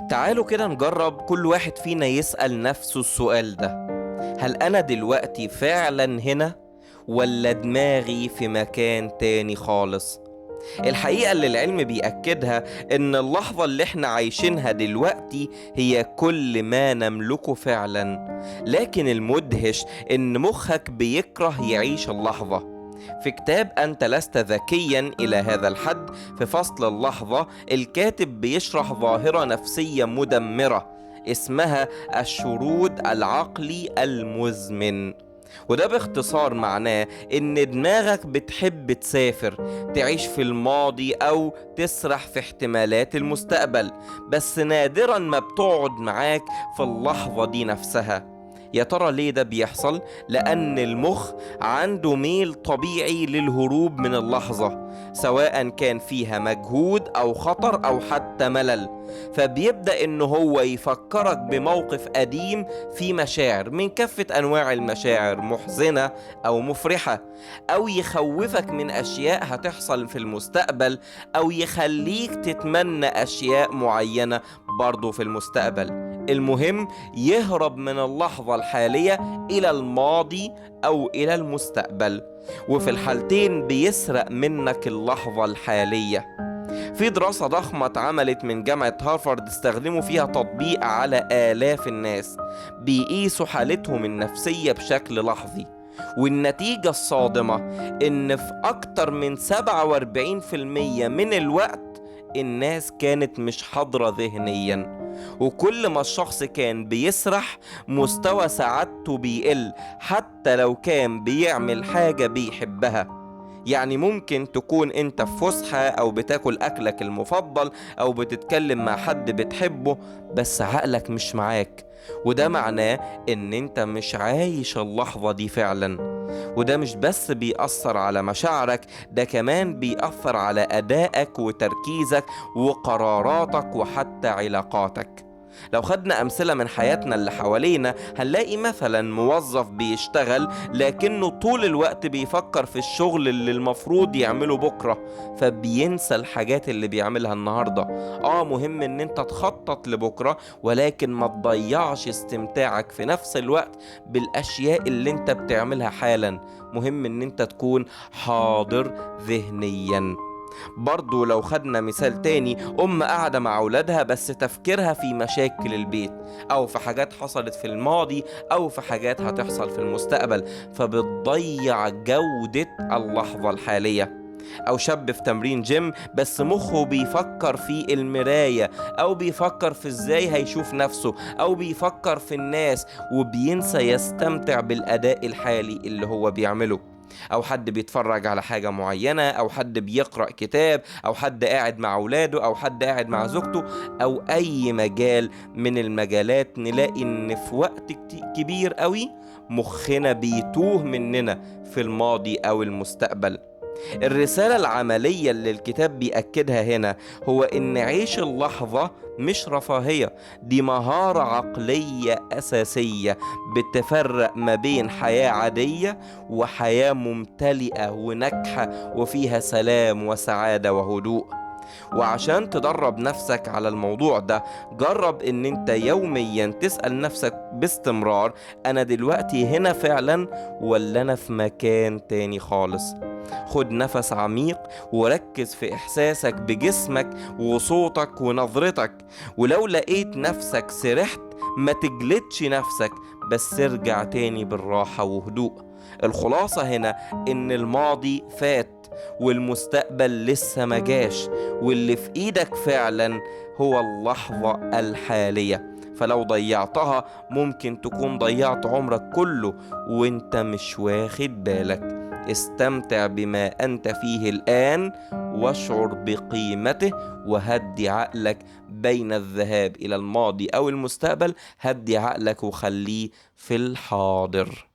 تعالوا كده نجرب كل واحد فينا يسأل نفسه السؤال ده: هل أنا دلوقتي فعلا هنا ولا دماغي في مكان تاني خالص؟ الحقيقة اللي العلم بيأكدها إن اللحظة اللي احنا عايشينها دلوقتي هي كل ما نملكه فعلا، لكن المدهش إن مخك بيكره يعيش اللحظة. في كتاب أنت لست ذكيا إلى هذا الحد، في فصل اللحظة، الكاتب بيشرح ظاهرة نفسية مدمرة اسمها الشرود العقلي المزمن. وده باختصار معناه إن دماغك بتحب تسافر، تعيش في الماضي أو تسرح في احتمالات المستقبل، بس نادرا ما بتقعد معاك في اللحظة دي نفسها. يا ترى ليه ده بيحصل؟ لأن المخ عنده ميل طبيعي للهروب من اللحظة، سواء كان فيها مجهود أو خطر أو حتى ملل، فبيبدأ إن هو يفكرك بموقف قديم فيه مشاعر من كافة أنواع المشاعر، محزنة أو مفرحة، أو يخوفك من أشياء هتحصل في المستقبل، أو يخليك تتمنى أشياء معينة برضو في المستقبل. المهم يهرب من اللحظة الحالية إلى الماضي أو إلى المستقبل، وفي الحالتين بيسرق منك اللحظة الحالية. في دراسة ضخمة اتعملت من جامعة هارفارد استخدموا فيها تطبيق على آلاف الناس بيقيسوا حالتهم النفسية بشكل لحظي، والنتيجة الصادمة إن في أكتر من 47% من الوقت الناس كانت مش حاضرة ذهنيا، وكل ما الشخص كان بيسرح مستوى سعادته بيقل حتى لو كان بيعمل حاجة بيحبها. يعني ممكن تكون انت في فسحة او بتاكل اكلك المفضل او بتتكلم مع حد بتحبه، بس عقلك مش معاك، وده معناه ان انت مش عايش اللحظة دي فعلا. وده مش بس بيأثر على مشاعرك، ده كمان بيأثر على أدائك وتركيزك وقراراتك وحتى علاقاتك. لو خدنا أمثلة من حياتنا اللي حوالينا هنلاقي مثلا موظف بيشتغل لكنه طول الوقت بيفكر في الشغل اللي المفروض يعمله بكرة، فبينسى الحاجات اللي بيعملها النهاردة. مهم ان انت تخطط لبكرة، ولكن ما تضيعش استمتاعك في نفس الوقت بالأشياء اللي انت بتعملها حالا. مهم ان انت تكون حاضر ذهنيا. برضو لو خدنا مثال تاني، أم قاعدة مع أولادها بس تفكيرها في مشاكل البيت أو في حاجات حصلت في الماضي أو في حاجات هتحصل في المستقبل، فبتضيع جودة اللحظة الحالية. أو شاب في تمرين جيم بس مخه بيفكر في المراية أو بيفكر في إزاي هيشوف نفسه أو بيفكر في الناس، وبينسى يستمتع بالأداء الحالي اللي هو بيعمله. أو حد بيتفرج على حاجة معينة، أو حد بيقرأ كتاب، أو حد قاعد مع أولاده، أو حد قاعد مع زوجته، أو أي مجال من المجالات، نلاقي إن في وقت كبير قوي مخنا بيتوه مننا في الماضي أو المستقبل. الرسالة العملية اللي الكتاب بيأكدها هنا هو إن عيش اللحظة مش رفاهية، دي مهارة عقلية أساسية بتفرق ما بين حياة عادية وحياة ممتلئة وناجحة وفيها سلام وسعادة وهدوء. وعشان تدرب نفسك على الموضوع ده، جرب ان انت يوميا تسأل نفسك باستمرار: انا دلوقتي هنا فعلا ولا انا في مكان تاني خالص؟ خد نفس عميق وركز في احساسك بجسمك وصوتك ونظرتك، ولو لقيت نفسك سرحت ما تجلدش نفسك، بس ارجع تاني بالراحة وهدوء. الخلاصة هنا إن الماضي فات والمستقبل لسه ما جاش، واللي في إيدك فعلا هو اللحظة الحالية، فلو ضيعتها ممكن تكون ضيعت عمرك كله وانت مش واخد بالك. استمتع بما أنت فيه الآن واشعر بقيمته، وهدي عقلك بين الذهاب إلى الماضي أو المستقبل. هدي عقلك وخليه في الحاضر.